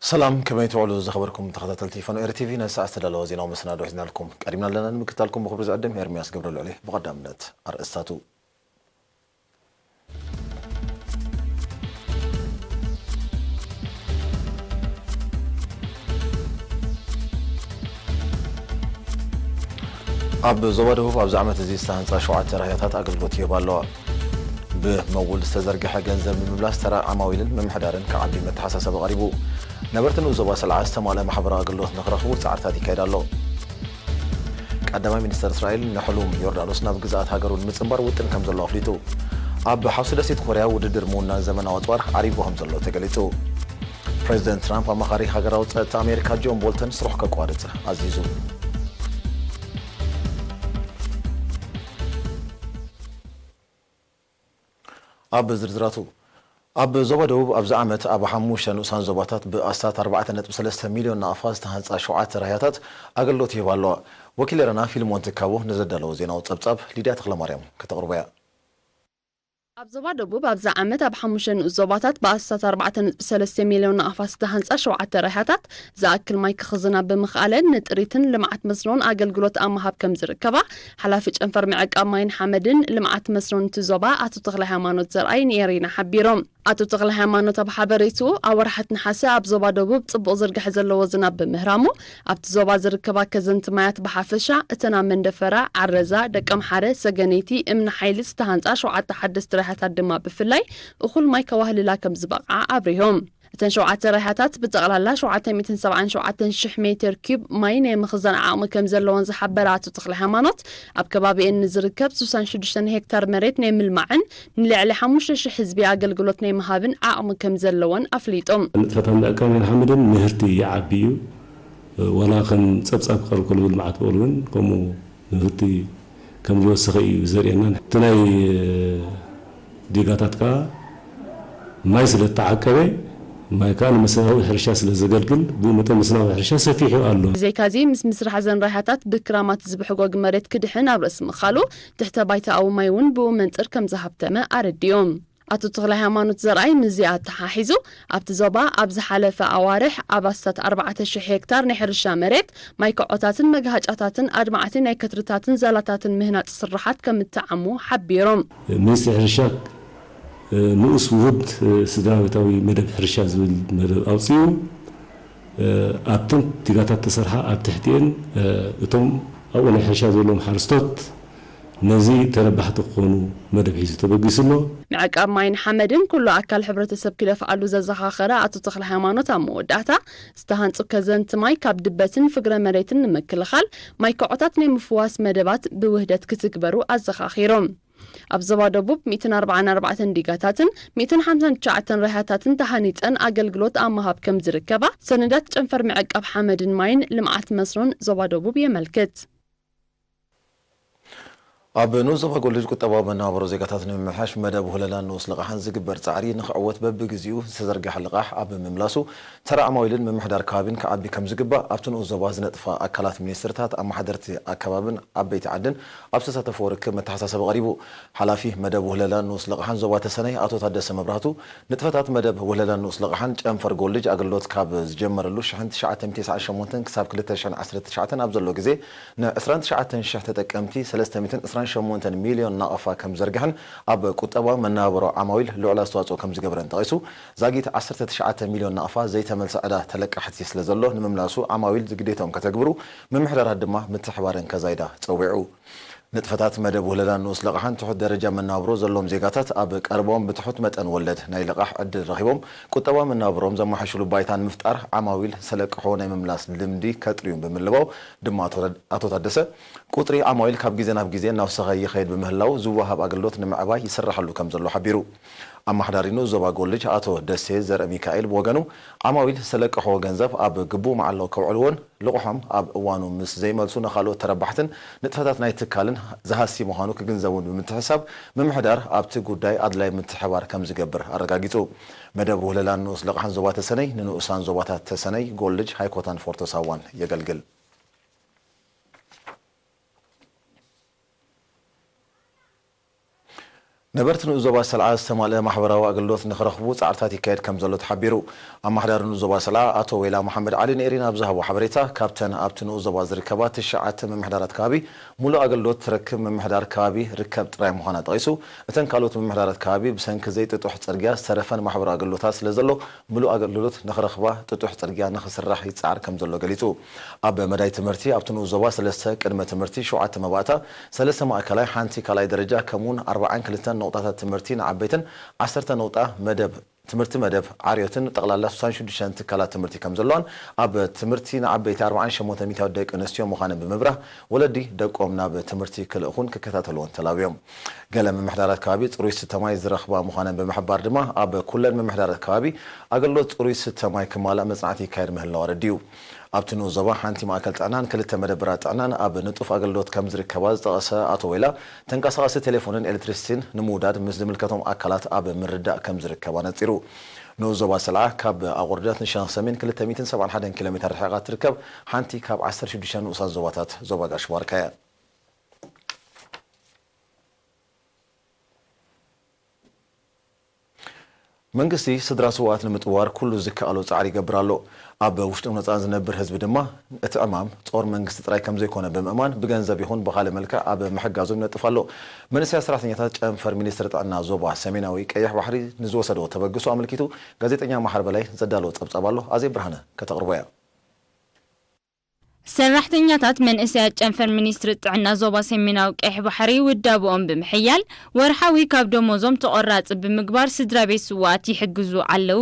ሰላም፣ ከመይ ትውዕሉ ዝኸበርኩም ተኸታተልቲ ፋኖ ኤሪ ቲቪ? ናይ ሰዓት ዝተዳለወ ዜናዊ መሰናዶ ሒዝናልኩም ቀሪብና ኣለና። ንምክትታልኩም ብኽብሪ ዝዕድም ኤርሚያስ ገብረልዑል እየ። ብቐዳምነት ኣርእስታቱ። ኣብ ዞባ ደቡብ ኣብዚ ዓመት እዚ ዝተሃንጻ ሸውዓተ ራህያታት ኣገልግሎት ይህባ ኣለዋ። ብመውል ዝተዘርግሐ ገንዘብ ንምምላስ ተራ ዓማዊልን ምምሕዳርን ክዓቢ መተሓሳሰቢ ቀሪቡ። ነበርቲ ንኡስ ዞባ ሰልዓ ዝተማልአ ማሕበራዊ ኣገልግሎት ንክረኽቡ ጻዕርታት ይካየድ ኣሎ። ቀዳማይ ሚኒስተር እስራኤል ንሕሉም ዮርዳኖስ ናብ ግዝኣት ሃገሩ ንምጽንባር ውጥን ከም ዘሎ ኣፍሊጡ። ኣብ ሓውሲ ደሴት ኮርያ ውድድር ምውናን ዘመናዊ ኣጽዋር ዓሪጉ ከም ዘሎ ተገሊጹ። ፕሬዚደንት ትራምፕ ኣማኻሪ ሃገራዊ ጸጥታ ኣሜሪካ ጆን ቦልተን ስርሑ ከቋርጽ ኣዚዙ። ኣብ ዝርዝራቱ። ኣብ ዞባ ደቡብ ኣብዚ ዓመት ኣብ ሓሙሽተ ንኡሳን ዞባታት ብኣስታት ኣርባዕተ ነጥቢ ሰለስተ ሚልዮን ናቕፋ ዝተሃንጻ ሸውዓተ ራህያታት ኣገልግሎት ይህባ ኣለዋ። ወኪል ኤረና ፊልሞን ትካቦ ንዘዳለዎ ዜናዊ ጸብጻብ ሊድያ ተኽለማርያም ከተቕርቦ እያ። ኣብ ዞባ ደቡብ ኣብዚ ዓመት ኣብ ሓሙሽተ ንኡስ ዞባታት ብኣስታት ኣርባዕተ ነጥቢ ሰለስተ ሚልዮን ናቕፋ ዝተሃንጻ ሸውዓተ ራህያታት ዝኣክል ማይ ክኽዝና ብምኽኣለን ንጥሪትን ልምዓት መስኖን ኣገልግሎት ኣብ ምሃብ ከም ዝርከባ ሓላፊ ጨንፈር ምዕቃብ ማይን ሓመድን ልምዓት መስኖን እቲ ዞባ ኣቶ ተኽለ ሃይማኖት ዘርኣይ ንኤሪና ሓቢሮም። ኣቶ ተኽለ ሃይማኖት ኣብ ሓበሬትኡ ኣብ ወርሓት ነሓሰ ኣብ ዞባ ደቡብ ጽቡቕ ዝርግሐ ዘለዎ ዝናብ ብምህራሙ ኣብቲ ዞባ ዝርከባ ከዘንቲ ማያት ብሓፈሻ እተን ኣብ መንደፈራ፣ ዓረዛ፣ ደቀምሓረ፣ ሰገነይቲ፣ እምኒ ሓይሊ ዝተሃንጻ ሸውዓተ ሓደስቲ ራህያታት ድማ ብፍላይ እኹል ማይ ከዋህልላ ከም ዝበቕዓ ኣብሪሆም። እተን ሸውዓተ ራህያታት ብጠቕላላ ሸውዓተ ሚእትን ሰብዓን ሸውዓተን ሽሕ ሜትር ኪዩብ ማይ ናይ ምኽዛን ዓቕሚ ከም ዘለወን ዝሓበረ ኣቶ ተኽለ ሃይማኖት ኣብ ከባቢኤን ንዝርከብ ስሳን ሽዱሽተን ሄክታር መሬት ናይ ምልማዕን ንልዕሊ ሓሙሽተ ሽሕ ህዝቢ ኣገልግሎት ናይ ምሃብን ዓቕሚ ከም ዘለወን ኣፍሊጦም። ንጥፈታት ምዕቃብ ማይን ሓመድን ምህርቲ ይዓቢ እዩ። ዋላ ከም ጸብጻብ ክቐርብ ከሎ ብልምዓት በቕሉ እውን ከምኡ ምህርቲ ከም ዝወሰኸ እዩ ዘርእየና። እቲ ናይ ዲጋታት ከኣ ማይ ስለ እተዓቀበ፣ ማይ ከኣ ንመስናዊ ሕርሻ ስለ ዘገልግል፣ ብኡ መጠን መስናዊ ሕርሻ ሰፊሑ ኣሎ። ብዘይካዚ፣ ምስ ምስራሕ ዘን ራህያታት ብክራማት ዝብሕጎግ መሬት ክድሕን ኣብ ርእሲ ምኻሉ፣ ትሕተ ባይታኣዊ ማይ እውን ብኡ መንጽር ከም ዝሃብተመ ኣረዲኦም። ኣቶ ተኽለ ሃይማኖት ዘርኣይ ምስዚ ኣተሓሒዙ፣ ኣብቲ ዞባ ኣብ ዝሓለፈ ኣዋርሕ ኣብ ኣስታት ኣርባዕተ ሽሕ ሄክታር ናይ ሕርሻ መሬት ማይ ከዖታትን መግሃጫታትን ኣድማዕቲ ናይ ከትርታትን ዛላታትን ምህናጽ ስራሓት ከም እተዓሙ ሓቢሮም። ሚኒስትሪ ሕርሻ ንኡስ ውሁድ ስድራ ቤታዊ መደብ ሕርሻ ዝብል መደብ ኣውጺኡ፣ ኣብተን ዲጋታት ተሰርሓ ኣብ ትሕቲኤን እቶም ኣብኡ ናይ ሕርሻ ዘለዎም ሓረስቶት ነዚ ተረባሕቲ ክኾኑ መደብ ሒዙ ተበጊሱ ኣሎ። ምዕቃብ ማይን ሓመድን ኩሉ ኣካል ሕብረተሰብ ክደፍኣሉ ዘዘኻኸረ ኣቶ ተኽለ ሃይማኖት ኣብ መወዳእታ ዝተሃንጹ ከዘንቲ ማይ ካብ ድበትን ፍግረ መሬትን ንምክልኻል ማይ ከዖታት ናይ ምፍዋስ መደባት ብውህደት ክትግበሩ ኣዘኻኺሮም። ኣብ ዞባ ደቡብ ሚእትን ኣርባዓን ኣርባዕተን ዲጋታትን ሚእትን ሓምሳን ትሽዓተን ራህያታትን ተሃኒጸን ኣገልግሎት ኣብ ምሃብ ከም ዝርከባ ሰነዳት ጨንፈር ምዕቃብ ሓመድን ማይን ልምዓት መስኖን ዞባ ደቡብ የመልክት። ኣብ ንኡስ ዞባ ጎልጅ ቁጠባዊ መነባብሮ ዜጋታት ንምምሕያሽ መደብ ውህለላን ንኡስ ልቓሕን ዝግበር ጻዕሪ ንኽዕወት በብግዜኡ ዝተዘርግሐ ልቓሕ ኣብ ምምላሱ ተራ ዓማዊልን ምምሕዳር ከባቢን ክዓቢ ከም ዝግባእ ኣብቲ ንኡስ ዞባ ዝነጥፋ ኣካላት ሚኒስትርታት፣ ኣመሓደርቲ ኣከባብን ዓበይቲ ዓድን ኣብ ዝተሳተፍዎ ርክብ መተሓሳሰቢ ቀሪቡ። ሓላፊ መደብ ውህለላን ንኡስ ልቓሕን ዞባ ተሰነይ ኣቶ ታደሰ መብራህቱ ንጥፈታት መደብ ውህለላን ንኡስ ልቓሕን ጨንፈር ጎልጅ ኣገልግሎት ካብ ዝጀመረሉ ሽሕን ትሽዓተ ሚእትን ተስዓን ሸሞንተን ክሳብ ክልተ ሽሕን ዓሰርተ ትሽዓተን ኣብ ዘሎ ግዜ ንዕስራን ትሽዓተን ሽሕ ተጠቀምቲ ሰለስተ ሚእትን ዕስራን ሸሞንተን ሚልዮን ናቕፋ ከም ዝዘርግሐን ኣብ ቁጠባዊ መነባብሮ ዓማዊል ልዑል ኣስተዋፅኦ ከም ዝገበረን ጠቒሱ፣ ዛጊት ዓሰርተ ትሽዓተ ሚልዮን ናቕፋ ዘይተመልሰ ዕዳ ተለቃሕቲ ስለ ዘሎ ንምምላሱ ዓማዊል ዝግዴትኦም ከተግብሩ፣ ምምሕዳራት ድማ ምትሕባረን ከዛይዳ ጸዊዑ። ንጥፈታት መደብ ውህለላን ንኡስ ልቓሕን ትሑት ደረጃ መነባብሮ ዘለዎም ዜጋታት ኣብ ቀረባኦም ብትሑት መጠን ወለድ ናይ ልቓሕ ዕድል ረኺቦም ቁጠባዊ መነባብሮኦም ዘመሓይሽሉ ባይታ ንምፍጣር ዓማዊል ሰለቅሖ ናይ ምምላስ ልምዲ ከጥርዩ ብምልባው ድማ ኣቶ ታደሰ፣ ቁጽሪ ዓማዊል ካብ ግዜ ናብ ግዜ እናወሰኸ ይኸይድ ብምህላው ዝወሃብ ኣገልግሎት ንምዕባይ ይስራሓሉ ከም ዘሎ ሓቢሩ። ኣመሓዳሪ ንኡስ ዞባ ጎልጅ ኣቶ ደሴ ዘርአ ሚካኤል ብወገኑ ዓማዊል ሰለቅሖ ገንዘብ ኣብ ግቡእ መዓልቦ ከውዕልዎን ልቕሖም ኣብ እዋኑ ምስ ዘይመልሱ ንኻልኦት ተረባሕትን ንጥፈታት ናይ ትካልን ዝሃሲ ምዃኑ ክግንዘቡን ብምትሕስሳብ፣ ምምሕዳር ኣብቲ ጉዳይ ኣድላይ ምትሕባር ከም ዝገብር ኣረጋጊጹ። መደብ ውህለላን ንኡስ ልቕሓን ዞባ ተሰነይ ንንኡሳን ዞባታት ተሰነይ፣ ጎልጅ፣ ሃይኮታን ፎርቶ ሳዋን የገልግል። ነበርቲ ንኡስ ዞባ ሰልዓ ዝተማልአ ማሕበራዊ ኣገልግሎት ንኽረኽቡ ጻዕርታት ይካየድ ከም ዘሎ ተሓቢሩ። ኣመሓዳሪ ንኡስ ዞባ ሰልዓ ኣቶ ወይላ መሓመድ ዓሊ ንኤሪና ኣብ ዝሃቦ ሓበሬታ፣ ካብተን ኣብቲ ንኡስ ዞባ ዝርከባ ትሽዓተ ምምሕዳራት ከባቢ፣ ሙሉእ ኣገልግሎት ትረክብ ምምሕዳር ከባቢ ርከብ ጥራይ ምዃና ጠቒሱ፣ እተን ካልኦት ምምሕዳራት ከባቢ ብሰንኪ ዘይጥጡሕ ጽርግያ ዝተረፈን ማሕበራዊ ኣገልግሎታት ስለ ዘሎ፣ ምሉእ ኣገልግሎት ንኽረኽባ ጥጡሕ ጽርግያ ንኽስራሕ ይጽዓር ከም ዘሎ ገሊጹ። ኣብ መዳይ ትምህርቲ ኣብቲ ንኡስ ዞባ ሰለስተ ቅድመ ትምህርቲ፣ ሸውዓተ መባእታ፣ ሰለስተ ማእከላይ፣ ሓንቲ ካልኣይ ደረጃ ከምኡውን ኣርባዓን ክልተን ነቑጣታት ትምህርቲ ንዓበይትን ዓሰርተ ነቑጣ መደብ ትምህርቲ መደብ ዓርዮትን ጠቕላላ ስሳን ሽዱሽተን ትካላት ትምህርቲ ከም ዘለዋን ኣብ ትምህርቲ ንዓበይቲ ኣርባዓን ሸሞንተን ሚእታዊት ደቂ ኣንስትዮ ምዃነን ብምብራህ ወለዲ ደቆም ናብ ትምህርቲ ክልእኹን ክከታተልዎን ተላብዮም። ገለ ምምሕዳራት ከባቢ ጽሩይ ስተ ማይ ዝረኽባ ምዃነን ብምሕባር ድማ ኣብ ኩለን ምምሕዳራት ከባቢ ኣገልግሎት ጽሩይ ስተ ማይ ክማላእ መጽናዕቲ ይካየድ ምህላው ኣረዲኡ። ኣብቲ ንኡስ ዞባ ሓንቲ ማእከል ጥዕናን ክልተ መደብራት ጥዕናን ኣብ ንጡፍ ኣገልግሎት ከም ዝርከባ ዝጠቐሰ ኣቶ ወይላ፣ ተንቀሳቐሲ ቴሌፎንን ኤሌክትሪሲቲን ንምውዳድ ምስ ዝምልከቶም ኣካላት ኣብ ምርዳእ ከም ዝርከባ ነጺሩ። ንኡስ ዞባ ሰልዓ ካብ ኣቑርደት ንሸነኽ ሰሜን ክልተ ሚእትን ሰብዓን ሓደን ኪሎ ሜተር ርሒቓ ትርከብ ሓንቲ ካብ ዓሰርተ ሽዱሽተ ንኡሳት ዞባታት ዞባ ጋሽ ባርካ እያ። መንግስቲ ስድራ ስውኣት ንምጥዋር ኩሉ ዝከኣሎ ጻዕሪ ይገብር ኣሎ። ኣብ ውሽጥን ወጻእን ዝነብር ህዝቢ ድማ እቲ ዕማም ጾር መንግስቲ ጥራይ ከም ዘይኮነ ብምእማን ብገንዘብ ይኹን ብኻልእ መልክዕ ኣብ ምሕጋዞም ይነጥፍ ኣሎ። መንእሰያት ሰራሕተኛታት ጨንፈር ሚኒስትሪ ጥዕና ዞባ ሰሜናዊ ቀይሕ ባሕሪ ንዝወሰድዎ ተበግሶ ኣመልኪቱ ጋዜጠኛ መሓር በላይ ዘዳለዎ ጸብጻብ ኣሎ። ኣዜብ ብርሃነ ከተቕርቦ እያ። ሰራሕተኛታት መንእሰያት ጨንፈር ሚኒስትሪ ጥዕና ዞባ ሰሜናዊ ቀይሕ ባሕሪ ውዳብኦም ብምሕያል ወርሓዊ ካብ ደሞዞም ተቖራፂ ብምግባር ስድራ ቤት ስውኣት ይሕግዙ ኣለዉ።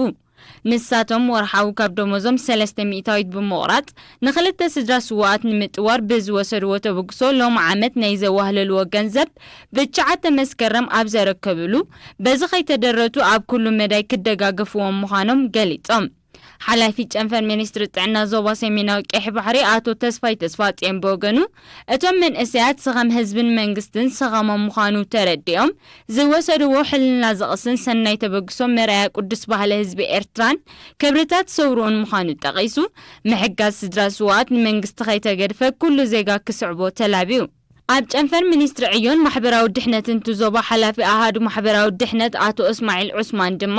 ንሳቶም ወርሓዊ ካብ ደሞዞም ሰለስተ ሚእታዊት ብምቑራፅ ንኽልተ ስድራ ስውኣት ንምጥዋር ብዝወሰድዎ ተበግሶ ሎሚ ዓመት ናይ ዘዋህለልዎ ገንዘብ ብትሽዓተ መስከረም ኣብ ዘረከብሉ በዚ ከይተደረቱ ኣብ ኩሉ መዳይ ክደጋገፍዎም ምዃኖም ገሊፆም። ሓላፊ ጨንፈር ሚኒስትሪ ጥዕና ዞባ ሰሜናዊ ቀይሕ ባሕሪ ኣቶ ተስፋይ ተስፋጽዮን ብወገኑ፣ እቶም መንእሰያት ሰኸም ህዝብን መንግስትን ሰኸሞም ምዃኑ ተረዲኦም ዝወሰድዎ ሕልና ዘቕስን ሰናይ ተበግሶ መርኣያ ቅዱስ ባህሊ ህዝቢ ኤርትራን ክብርታት ሰውርኡን ምዃኑ ጠቒሱ፣ ምሕጋዝ ስድራ ስውኣት ንመንግስቲ ከይተገድፈ ኩሉ ዜጋ ክስዕቦ ተላብዩ። ኣብ ጨንፈር ሚኒስትሪ ዕዮን ማሕበራዊ ድሕነትን እቲ ዞባ ሓላፊ ኣሃዱ ማሕበራዊ ድሕነት ኣቶ እስማዒል ዑስማን ድማ፣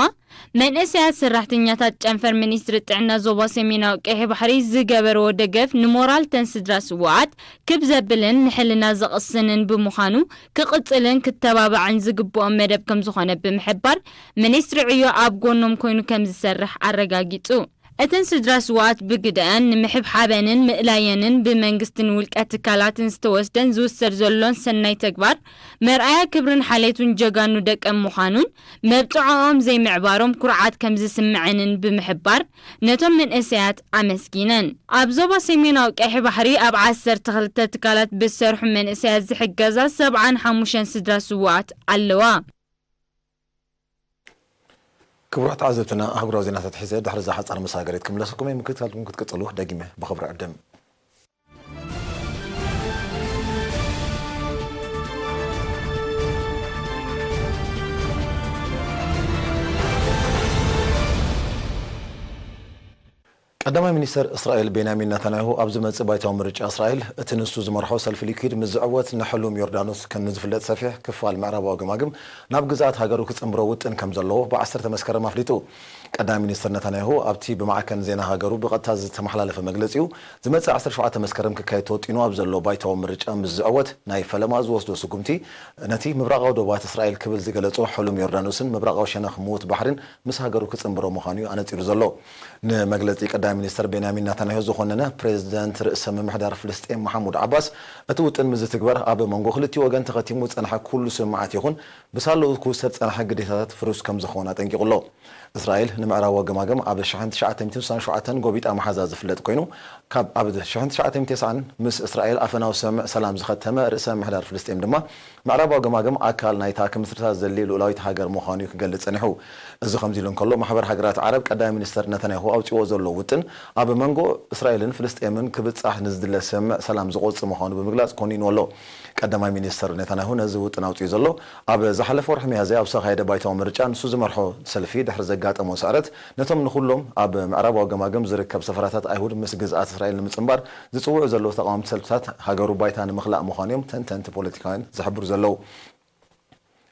መንእሰያት ሰራሕተኛታት ጨንፈር ሚኒስትሪ ጥዕና ዞባ ሰሜናዊ ቀይሕ ባሕሪ ዝገበርዎ ደገፍ ንሞራል ተን ስድራ ስውኣት ክብ ዘብልን ንሕልና ዘቕስንን ብምዃኑ ክቕጽልን ክተባባዕን ዝግብኦም መደብ ከምዝኾነ ብምሕባር፣ ሚኒስትሪ ዕዮ ኣብ ጎኖም ኮይኑ ከምዝሰርሕ ኣረጋጊጹ። እተን ስድራ ስውኣት ብግደኣን ንምሕብሓበንን ምእላየንን ብመንግስትን ውልቀ ትካላትን ዝተወስደን ዝውሰድ ዘሎን ሰናይ ተግባር መርኣያ ክብርን ሓልየቱን ጀጋኑ ደቀን ምዃኑን መብጽዖኦም ዘይምዕባሮም ኩርዓት ከምዝስምዐንን ብምሕባር ነቶም መንእሰያት ኣመስጊነን። ኣብ ዞባ ሰሜናዊ ቀይሕ ባሕሪ ኣብ ዓሰርተ ክልተ ትካላት ብዝሰርሑ መንእሰያት ዝሕገዛ ሰብዓን ሓሙሽተን ስድራ ስውኣት ኣለዋ። ክቡራት ተዓዘብትና ኣህጉራዊ ዜናታት ሒዘ ድሕሪ እዛ ሓጻር መሳገሪት ክምለሰኩም እየ። ምክትታልኩም ክትቅጽሉ ደጊመ ብኽብሪ ዕድም። ቀዳማይ ሚኒስተር እስራኤል ቤንያሚን ናታንያሁ ኣብ ዝመጽእ ባይታዊ ምርጫ እስራኤል እቲ ንሱ ዝመርሖ ሰልፊ ሊኩድ ምስ ዝዕወት ንሕሉም ዮርዳኖስ ከም ንዝፍለጥ ሰፊሕ ክፋል ምዕራባዊ ገማግም ናብ ግዝኣት ሃገሩ ክጽንብሮ ውጥን ከም ዘለዎ ብዓሰርተ መስከረም ኣፍሊጡ። ቀዳማይ ሚኒስተር ነታንያሁ ኣብቲ ብማዕከን ዜና ሃገሩ ብቐጥታ ዝተመሓላለፈ መግለጺኡ፣ ዝመጽእ ዓሰርተ ሸውዓተ መስከረም ክካየድ ተወጢኑ ኣብ ዘሎ ባይታዊ ምርጫ ምስ ዝዕወት ናይ ፈለማ ዝወስዶ ስጉምቲ ነቲ ምብራቓዊ ዶባት እስራኤል ክብል ዝገለጾ ሕሉም ዮርዳኖስን ምብራቓዊ ሸነኽ ምዉት ባሕርን ምስ ሃገሩ ክጽንብሮ ምዃኑ እዩ ኣነጺሩ ዘሎ። ንመግለጺ ቀዳማይ ሚኒስተር ቤንያሚን ናታንያሁ ዝኾነነ ፕሬዚደንት ርእሰ ምምሕዳር ፍልስጤም መሓሙድ ዓባስ፣ እቲ ውጥን ምስ ዝትግበር ኣብ መንጎ ክልቲኡ ወገን ተኸቲሙ ዝጸንሐ ኩሉ ስምምዓት ይኹን ብሳልኡ ክውሰድ ዝጸንሐ ግዴታታት ፍሩስ ከም ዝኸውን ኣጠንቂቑ ኣሎ። እስራኤል ንምዕራባዊ ገማግም ኣብ ሽሕን ትሽዓተ ሚእትን ስሳን ሸውዓተን ጎቢጣ ምሓዛ ዝፍለጥ ኮይኑ፣ ካብ ኣብ ሽሕን ትሽዓተ ሚእትን ተስዓን ምስ እስራኤል ኣፈናዊ ስምምዕ ሰላም ዝኸተመ ርእሰ ምምሕዳር ፍልስጤም ድማ፣ ምዕራባዊ ገማግም ኣካል ናይታ ክምስርታ ዝደሊ ልኡላዊት ሃገር ምዃኑ እዩ ክገልጽ ጸኒሑ። እዚ ከምዚ ኢሉ እንከሎ፣ ማሕበር ሃገራት ዓረብ ቀዳማይ ሚኒስተር ነታንያሁ ኣውጺእዎ ዘሎ ውጥን፣ ኣብ መንጎ እስራኤልን ፍልስጤምን ክብጻሕ ንዝድለ ስምምዕ ሰላም ዝቖጽ ምዃኑ ብምግላጽ ኮኒንዎ ኣሎ። ቀዳማይ ሚኒስተር ኔታንያሁ ነዚ ውጥን ኣውጺኡ ዘሎ፣ ኣብ ዝሓለፈ ወርሒ ሚያዝያ ኣብ ዝተኻየደ ባይታዊ ምርጫ ንሱ ዝመርሖ ሰልፊ ድሕሪ ዘጋጠሞ ስዕረት፣ ነቶም ንኹሎም ኣብ ምዕራባዊ ገማግም ዝርከብ ሰፈራታት ኣይሁድ ምስ ግዝኣት እስራኤል ንምጽንባር ዝጽውዑ ዘለዉ ተቓወምቲ ሰልፍታት፣ ሃገሩ ባይታ ንምኽላእ ምዃኑ እዮም ተንተንቲ ፖለቲካውያን ዝሕብሩ ዘለዉ።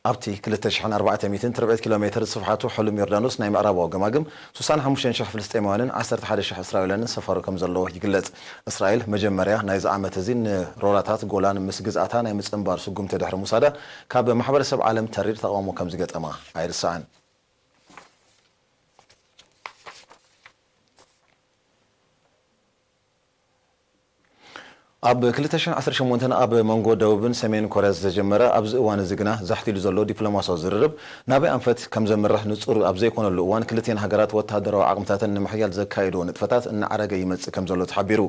ኣብቲ ክልተ ሽሕን ኣርባዕተ ሚእትን ትርብዒት ኪሎ ሜትር ስፍሓቱ ሕሉም ዮርዳኖስ ናይ ምዕራባዊ ገማግም፣ ስሳን ሓሙሽተን ሽሕ ፍልስጤማውያንን ዓሰርተ ሓደ ሽሕ እስራኤላውያንን ሰፋሩ ከም ዘለዉ ይግለጽ። እስራኤል መጀመርያ ናይዚ ዓመት እዚ ንሮራታት ጎላን ምስ ግዝኣታ ናይ ምጽንባር ስጉምቲ ድሕሪ ምውሳዳ፣ ካብ ማሕበረሰብ ዓለም ተሪር ተቓውሞ ከም ዝገጠማ ኣይርሳዕን። ኣብ ክልተ ሽሕን ዓሰርተ ሸሞንተን ኣብ መንጎ ደቡብን ሰሜን ኮርያ ዝተጀመረ፣ ኣብዚ እዋን እዚ ግና ዛሕቲሉ ዘሎ ዲፕሎማስያዊ ዝርርብ ናበይ ኣንፈት ከም ዘምርሕ ንጹር ኣብ ዘይኮነሉ እዋን፣ ክልቲኤን ሃገራት ወተሃደራዊ ዓቕምታተን ንምሕያል ዘካየድዎ ንጥፈታት እናዓረገ ይመጽእ ከም ዘሎ ተሓቢሩ።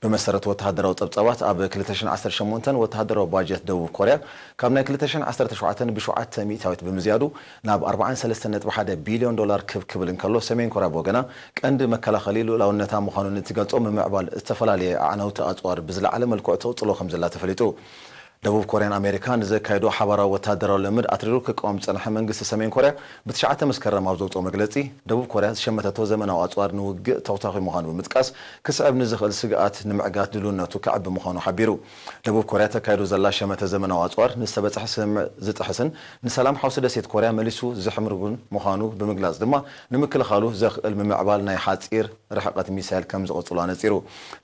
ብመሰረት ወተሃደራዊ ጸብጻባት፣ ኣብ ክልተ ሽሕን ዓሰርተ ሸሞንተን ወተሃደራዊ ባጀት ደቡብ ኮርያ ካብ ናይ ክልተ ሽሕን ዓሰርተ ሸውዓተን ብሸውዓተ ሚእታዊት ብምዝያዱ፣ ናብ ኣርባዓን ሰለስተን ነጥቢ ሓደ ቢልዮን ዶላር ክብ ክብል እንከሎ፣ ሰሜን ኮርያ ብወገና ቀንዲ መከላኸሊ ልኡላውነታ ምዃኑ ንእትገልጾ ምምዕባል ዝተፈላለየ ኣዕነውቲ ኣጽዋር ብዝለዓለ መልክዑ ትቕጽሎ ከም ዘላ ተፈሊጡ። ደቡብ ኮርያን ኣሜሪካን ንዘካየዶ ሓባራዊ ወተሃደራዊ ልምድ ኣትሪሩ ክቃወም ዝጸንሐ መንግስቲ ሰሜን ኮርያ ብትሽዓተ መስከረም ኣብ ዘውጽኦ መግለጺ፣ ደቡብ ኮርያ ዝሸመተቶ ዘመናዊ ኣጽዋር ንውግእ ተኹታኺ ምዃኑ ብምጥቃስ፣ ክስዕብ ንዝኽእል ስግኣት ንምዕጋት ድልውነቱ ከዕቢ ምዃኑ ሓቢሩ። ደቡብ ኮርያ ተካይዶ ዘላ ሸመተ ዘመናዊ ኣጽዋር ንዝተበጽሐ ስምምዕ ዝጥሕስን ንሰላም ሓውሲ ደሴት ኮርያ መሊሱ ዘሕምርጉን ምዃኑ ብምግላጽ ድማ፣ ንምክልኻሉ ዘኽእል ምምዕባል ናይ ሓጺር ርሕቀት ሚሳይል ከም ዝቕጽሉ ኣነጺሩ።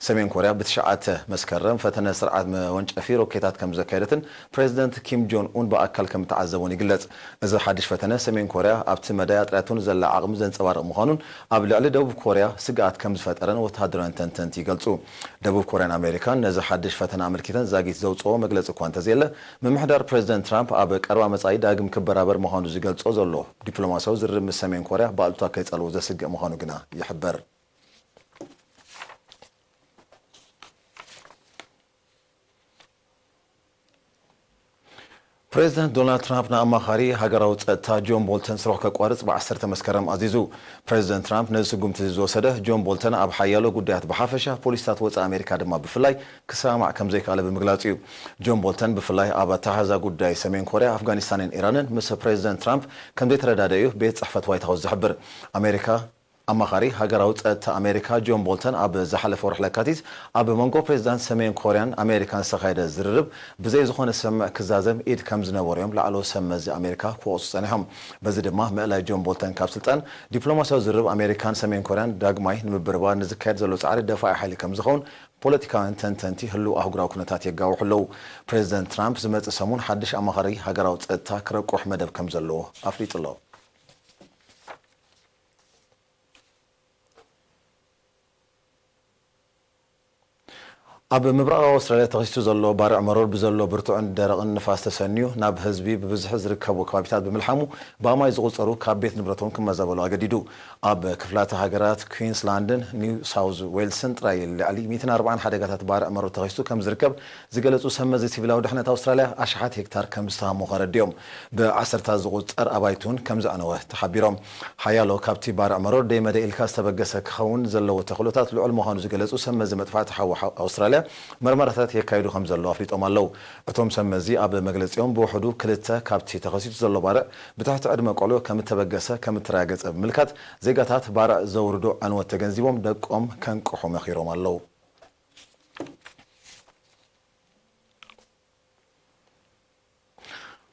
ሰሜን ኮርያ ብትሽዓተ መስከረም ፈተነ ስርዓት መወንጨፊ ሮኬታት ከም ዘካየደትን ፕሬዚደንት ኪም ጆን ኡን ብኣካል ከም እተዓዘቦን ይግለጽ። እዚ ሓድሽ ፈተነ ሰሜን ኮርያ ኣብቲ መዳይ ኣጥርያቶ ንዘላ ዓቕሚ ዘንጸባርቕ ምዃኑን ኣብ ልዕሊ ደቡብ ኮርያ ስግኣት ከም ዝፈጠረን ወተሃደራውያን ተንተንቲ ይገልጹ። ደቡብ ኮርያን ኣሜሪካን ነዚ ሓድሽ ፈተነ ኣመልኪተን ዛጊት ዘውጽኦ መግለጺ እኳ እንተዘየለ፣ ምምሕዳር ፕሬዚደንት ትራምፕ ኣብ ቀረባ መጻኢ ዳግም ክበራበር ምዃኑ ዝገልጾ ዘሎ ዲፕሎማስያዊ ዝርርብ ምስ ሰሜን ኮርያ ብኣሉታ ከይጸልዎ ዘስግእ ምዃኑ ግና ይሕበር። ፕሬዚደንት ዶናልድ ትራምፕ ንኣማኻሪ ሃገራዊ ጸጥታ ጆን ቦልተን ስርሑ ከቋርጽ ብዓሰርተ መስከረም ኣዚዙ። ፕሬዚደንት ትራምፕ ነዚ ስጉምቲ እዚ ዝወሰደ፣ ጆን ቦልተን ኣብ ሓያሎ ጉዳያት ብሓፈሻ፣ ፖሊሲታት ወጻኢ ኣሜሪካ ድማ ብፍላይ ክሰማማዕ ከም ዘይከኣለ ብምግላጹ እዩ። ጆን ቦልተን ብፍላይ ኣብ ኣተሓሕዛ ጉዳይ ሰሜን ኮርያ፣ ኣፍጋኒስታንን ኢራንን ምስ ፕሬዚደንት ትራምፕ ከም ዘይተረዳደዩ ቤት ጽሕፈት ዋይት ሃውስ ዝሕብር። ኣሜሪካ ኣማኻሪ ሃገራዊ ጸጥታ ኣሜሪካ ጆን ቦልተን ኣብ ዝሓለፈ ወርሒ ለካቲት ኣብ መንጎ ፕሬዚዳንት ሰሜን ኮርያን ኣሜሪካን ዝተኻየደ ዝርርብ ብዘይ ዝኾነ ስምምዕ ክዛዘም ኢድ ከም ዝነበሮ እዮም ላዕለዎት ሰብ መዚ ኣሜሪካ ክወቕሱ ጸኒሖም። በዚ ድማ ምእላይ ጆን ቦልተን ካብ ስልጣን፣ ዲፕሎማስያዊ ዝርርብ ኣሜሪካን ሰሜን ኮርያን ዳግማይ ንምብርባር ንዝካየድ ዘሎ ጻዕሪ ደፋኢ ሓይሊ ከም ዝኸውን ፖለቲካውያን ተንተንቲ ህሉው ኣህጉራዊ ኩነታት የጋውሑ ኣለዉ። ፕሬዚደንት ትራምፕ ዝመጽእ ሰሙን ሓድሽ ኣማኻሪ ሃገራዊ ጸጥታ ክረቁሕ መደብ ከም ዘለዎ ኣፍሊጡ ኣሎ። ኣብ ምብራቕ ኣውስትራልያ ተኸሲቱ ዘሎ ባርዕ መሮር ብዘሎ ብርቱዕን ደረቕን ንፋስ ተሰንዩ ናብ ህዝቢ ብብዝሒ ዝርከቡ ከባቢታት ብምልሓሙ ብኣማይ ዝቑጸሩ ካብ ቤት ንብረቶም ክመዛበሉ ኣገዲዱ። ኣብ ክፍላተ ሃገራት ኩዊንስላንድን ኒው ሳውዝ ዌልስን ጥራይ ልዕሊ ሚእትን ኣርባዓን ሓደጋታት ባርዕ መሮር ተኸሲቱ ከም ዝርከብ ዝገለጹ ሰብ መዚ ሲቪላዊ ድሕነት ኣውስትራልያ፣ ኣሽሓት ሄክታር ከም ዝተሃሞኸ ኣረዲኦም። ብዓሰርታት ዝቑጸር ኣባይቲ እውን ከም ዘዕነወ ተሓቢሮም። ሓያሎ ካብቲ ባርዕ መሮር ደይ መደይ ኢልካ ዝተበገሰ ክኸውን ዘለዎ ተኽእሎታት ልዑል ምዃኑ ዝገለጹ ሰብ መዚ መጥፋእቲ ሓዊ ሓ-፣ ኣውስትራልያ መርመራታት የካይዱ ከም ዘለዉ ኣፍሊጦም ኣለዉ። እቶም ሰብ መዚ ኣብ መግለጺኦም ብውሕዱ ክልተ ካብቲ ተኸሲቱ ዘሎ ባርዕ ብትሕቲ ዕድመ ቆልዑ ከም እተበገሰ ከም እተረጋገጸ ብምምልካት፣ ዜጋታት ባርዕ ዘውርዶ ዕንወት ተገንዚቦም ደቆም ከንቅሑ መኺሮም ኣለዉ።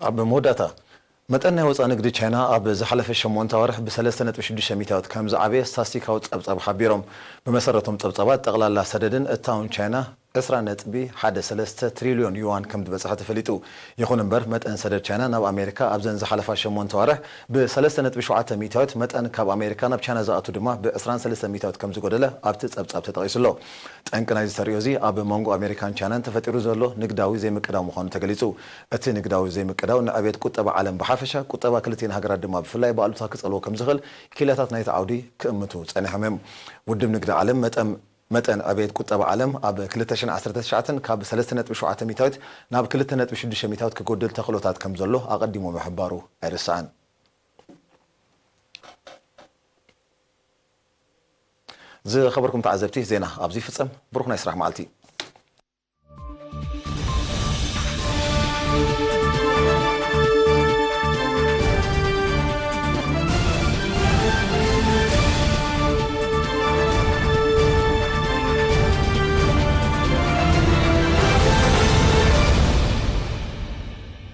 ኣብ መወዳእታ፣ መጠን ናይ ወጻኢ ንግዲ ቻይና ኣብ ዝሓለፈ ሸሞንተ ኣዋርሕ ብሰለስተ ነጥቢ ሽዱሽተ ሚእታዊት ከም ዝዓበየ ስታስቲካዊ ጸብጻብ ሓቢሮም። ብመሰረቶም ጸብጻባት፣ ጠቕላላ ሰደድን እታውን ቻይና ዕስራ ነጥቢ ሓደ ሰለስተ ትሪልዮን ዩዋን ከም ዝበጽሐ ተፈሊጡ። ይኹን እምበር፣ መጠን ሰደድ ቻይና ናብ ኣሜሪካ ኣብዘን ዝሓለፋ ሸሞንተ ኣዋርሕ ብሰለስተ ነጥቢ ሸውዓተ ሚእታዊት፣ መጠን ካብ ኣሜሪካ ናብ ቻይና ዝኣቱ ድማ ብዕስራን ሰለስተን ሚእታዊት ከም ዝጎደለ ኣብቲ ጸብጻብ ተጠቒሱ ኣሎ። ጠንቂ ናይዚ ተርእዮ እዚ ኣብ መንጎ ኣሜሪካን ቻይናን ተፈጢሩ ዘሎ ንግዳዊ ዘይምቅዳው ምዃኑ ተገሊጹ። እቲ ንግዳዊ ዘይምቅዳው ንዕቤት ቁጠባ ዓለም ብሓፈሻ፣ ቁጠባ ክልቲኤን ሃገራት ድማ ብፍላይ ብኣሉታ ክጸልዎ ከም ዝኽእል ክኢላታት ናይቲ ዓውዲ ክእምቱ ጸኒሖም እዮም። ውድብ ንግዲ ዓለም መጠን፣ መጠን ዕቤት ቁጠባ ዓለም ኣብ ክልተ ሽሕን ዓሰርተ ትሽዓተን ካብ ሰለስተ ነጥቢ ሸውዓተ ሚእታዊት ናብ ክልተ ነጥቢ ሽዱሽተ ሚእታዊት ክጎድል ተኽእሎታት ከም ዘሎ ኣቐዲሙ ምሕባሩ ኣይርሳዕን። ዝኸበርኩም ተዓዘብቲ፣ ዜና ኣብዚ ይፍጸም። ብሩኽ ናይ ስራሕ መዓልቲ።